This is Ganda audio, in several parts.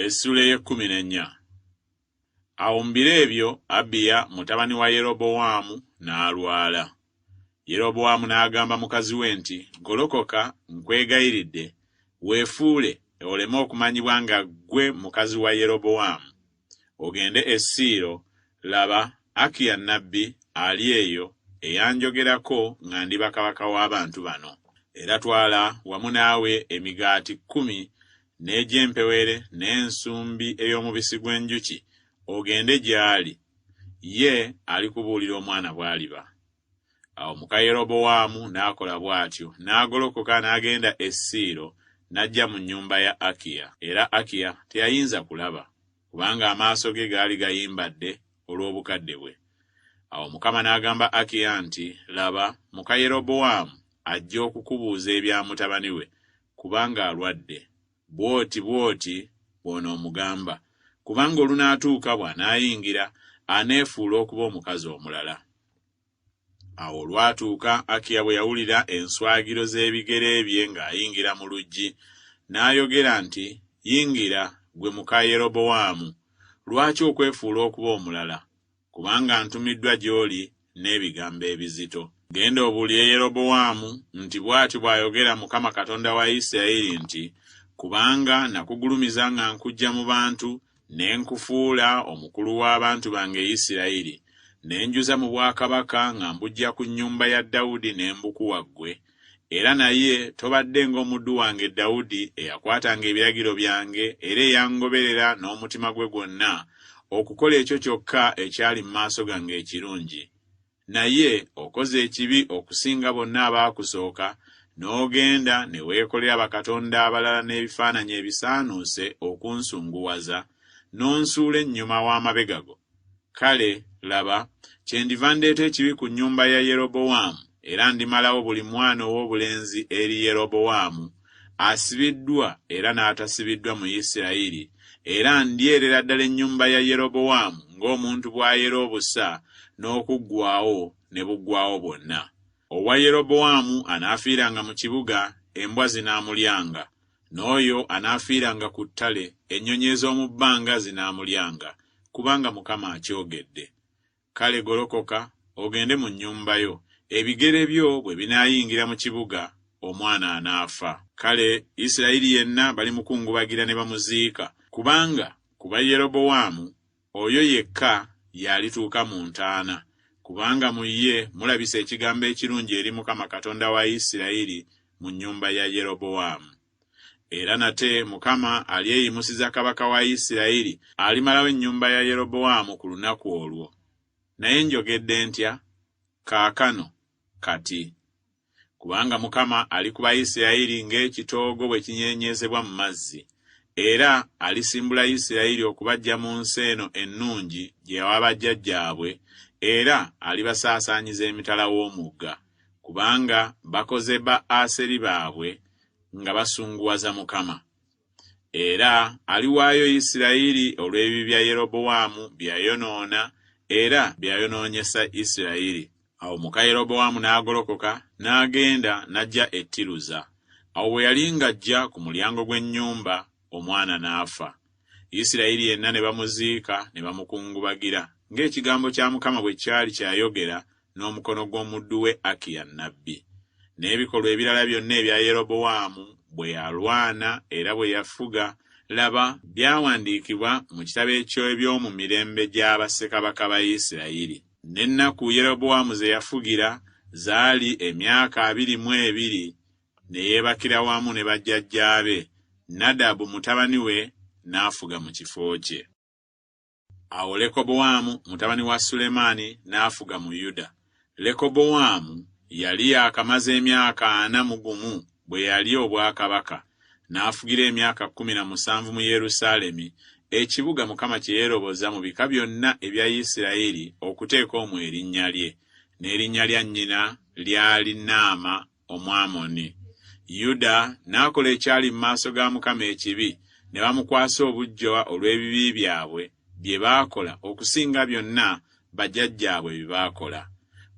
Essuula ey'ekkumi n'ennya. Awo mu biro ebyo Abiya mutabani wa Yerobowaamu n'alwala. Yerobowaamu n'agamba mukazi we nti, Golokoka, nkwegayiridde, weefuule oleme okumanyibwa nga ggwe mukazi wa Yerobowaamu, ogende e Siiro, laba, Akiya nnabbi ali eyo eyanjogerako nga ndiba kabaka w'abantu bano. Era twala wamu naawe emigaati kkumi n'egy'empewere n'ensumbi ey'omubisi gw'enjuki, ogende gy'ali, ye alikubuulira omwana bw'aliba. Awo muka Yerobowaamu n'akola bw'atyo, n'agolokoka n'agenda e Siiro, n'ajja mu nnyumba ya Akiya. Era Akiya teyayinza kulaba, kubanga amaaso ge gaali gayimbadde olw'obukadde bwe. Awo Mukama n'agamba Akiya nti, Laba, muka Yerobowaamu ajja okukubuuza ebya mutabani we, kubanga alwadde. Bw'oti bw'oti bw'onoomugamba, kubanga olunaatuuka bw'anaayingira, aneefuula okuba omukazi omulala. Awo olwatuuka Akiya bwe yawulira enswagiro z'ebigere bye ng'ayingira mu luggi, n'ayogera nti, Yingira, ggwe muka Yerobowaamu, lwaki okwefuula okuba omulala? Kubanga ntumiddwa gy'oli n'ebigambo ebizito. Genda obuulire Yerobowaamu nti bw'ati bw'ayogera Mukama Katonda wa Isirayiri nti, Kubanga nakugulumiza nga nkuggya mu bantu, ne nkufuula omukulu w'abantu bange Isirayiri, ne njuza mu bwakabaka nga mbuggya ku nnyumba ya Dawudi ne mbukuwa ggwe, Era naye tobadde ng'omuddu wange Dawudi eyakwatanga ebiragiro byange era eyangoberera n'omutima gwe gwonna, okukola ekyo kyokka ekyali mu maaso gange ekirungi. Naye okoze ekibi okusinga bonna abaakusooka, n'ogenda ne weekolera bakatonda abalala n'ebifaananyi ebisaanuuse okunsunguwaza, n'onsuula ennyuma w'amabega go. Kale, laba, kyendiva ndeeta ekibi ku nnyumba ya Yerobowaamu, era ndimalawo buli mwana ow'obulenzi eri Yerobowaamu, asibiddwa era n'atasibiddwa mu Isirayiri, era ndyerera ddala ennyumba ya Yerobowaamu ng'omuntu bw'ayera obusa n'okuggwaawo ne buggwaawo bwonna. Owa Yerobowaamu anaafiiranga mu kibuga, embwa zinaamulyanga, N'oyo anaafiiranga ku ttale, ennyonyi ez'omu bbanga zinaamulyanga, kubanga Mukama akyogedde. Kale golokoka, ogende mu nnyumba yo, ebigere byo bwe binaayingira mu kibuga, omwana anaafa. Kale Isirayiri yenna balimukungubagira ne bamuziika, kubanga ku ba Yerobowaamu oyo yekka y'alituuka mu ntaana, kubanga mu ye mulabise ekigambo ekirungi eri Mukama Katonda wa Isirayiri mu nnyumba ya Yerobowaamu. Era nate Mukama alyeyimusiza kabaka wa Isirayiri alimalawo ennyumba ya Yerobowaamu ku lunaku olwo. Naye njogedde ntya? Kaakano, kati. Kubanga Mukama alikuba Isirayiri ng'ekitoogo bwe kinyeenyezebwa mu mazzi, era alisimbula Isirayiri okubaggya mu nsi eno ennungi gye yawa bajjajjaabwe, era alibasaasaanyiza emitala w'omugga, kubanga bakoze ba-Aseri baabwe nga basunguwaza Mukama. Era aliwaayo Isirayiri olw'ebibi bya Yerobowaamu bye yayonoona era bye yayonoonyesa Isirayiri. Awo muka Yerobowaamu n'agolokoka n'agenda n'ajja e Tiruza. Awo bwe yali ng'ajja ku mulyango gw'ennyumba, omwana n'afa. Isirayiri yenna ne bamuziika ne bamukungubagira, ng'ekigambo kya Mukama bwe kyali kyayogera n'omukono gw'omuddu we Akiya nnabbi. N'ebikolwa ebirala byonna ebya Yerobowaamu, bwe yalwana era bwe yafuga, laba, byawandiikibwa mu kitabo eky'Eby'omu Mirembe gya Bassekabaka ba Isirayiri. N'ennaku Yerobowaamu ze yafugira zaali emyaka 22, ne yeebakira wamu ne bajjajjaabe, Nadabu mutabani we n'afuga mu kifo kye. Awo Lekobowaamu mutabani wa Sulemaani n'afuga mu Yuda. Lekobowaamu yali yaakamaze emyaka 41 bwe yalya obwakabaka, n'afugira emyaka 17 mu Yerusaalemi, ekibuga Mukama kye yeeroboza mu bika byonna ebya Isirayiri okuteeka omwo erinnya lye. N'erinnya lya nnyina lyali Naama Omwamoni. Yuda n'akola ekyali mu maaso ga Mukama ekibi, ne bamukwasa obuggya olw'ebibi byabwe bye baakola okusinga byonna bajjajjaabwe bye baakola.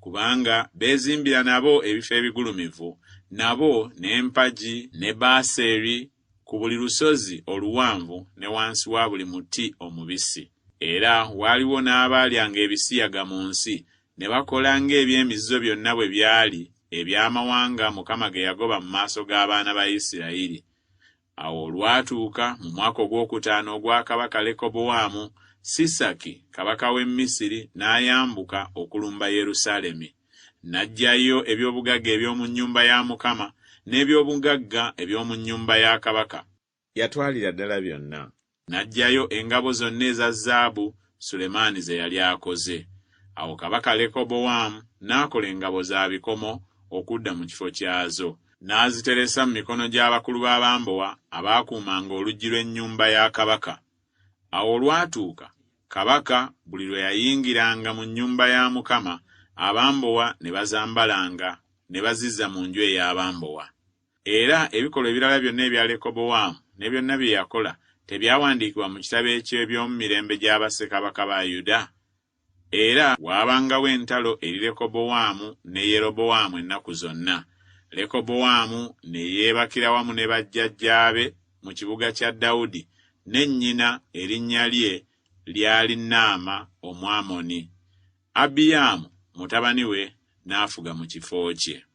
Kubanga beezimbira nabo ebifo ebigulumivu, nabo n'empagi ne Baaseri. ku buli lusozi oluwanvu ne wansi wa buli muti omubisi. Era waaliwo n'abaalyanga ebisiyaga mu nsi, ne bakola ng'eby'emizizo byonna bwe byali eby'amawanga Mukama ge yagoba mu maaso g'abaana ba Isirayiri. Awo olwatuuka mu mwaka ogw'okutaano ogwa kabaka Lekobowaamu, Sisaki kabaka w'e Misiri n'ayambuka okulumba Yerusaalemi. N'aggyayo eby'obugagga eby'omu nnyumba ya Mukama n'eby'obugagga eby'omu nnyumba ya kabaka. Yatwalira ddala byonna. N'aggyayo engabo zonna eza zaabu Sulemaani ze yali akoze. Awo kabaka Lekobowaamu n'akola engabo za bikomo okudda mu kifo kyazo, n'aziteresa mu mikono gy'abakulu b'abambowa abaakuumanga oluggi lw'ennyumba ya kabaka. Awo olwatuuka, kabaka buli lwe yayingiranga mu nnyumba ya Mukama, abambowa ne bazambalanga, ne bazizza mu nju ey'abambowa. Era ebikolwa ebirala byonna ebya Lekobowaamu ne byonna bye yakola tebyawandiikibwa mu kitabo eky'eby'omu mirembe gya bassekabaka ba Yuda? Era waabangawo entalo eri Lekobowaamu ne Yerobowaamu ennaku zonna. Lekobowaamu ne yeebakira wamu ne bajjajjaabe mu kibuga kya Dawudi, ne nnyina erinnya lye lyali Naama Omwamoni. Abiyaamu mutabani we n'afuga mu kifo kye.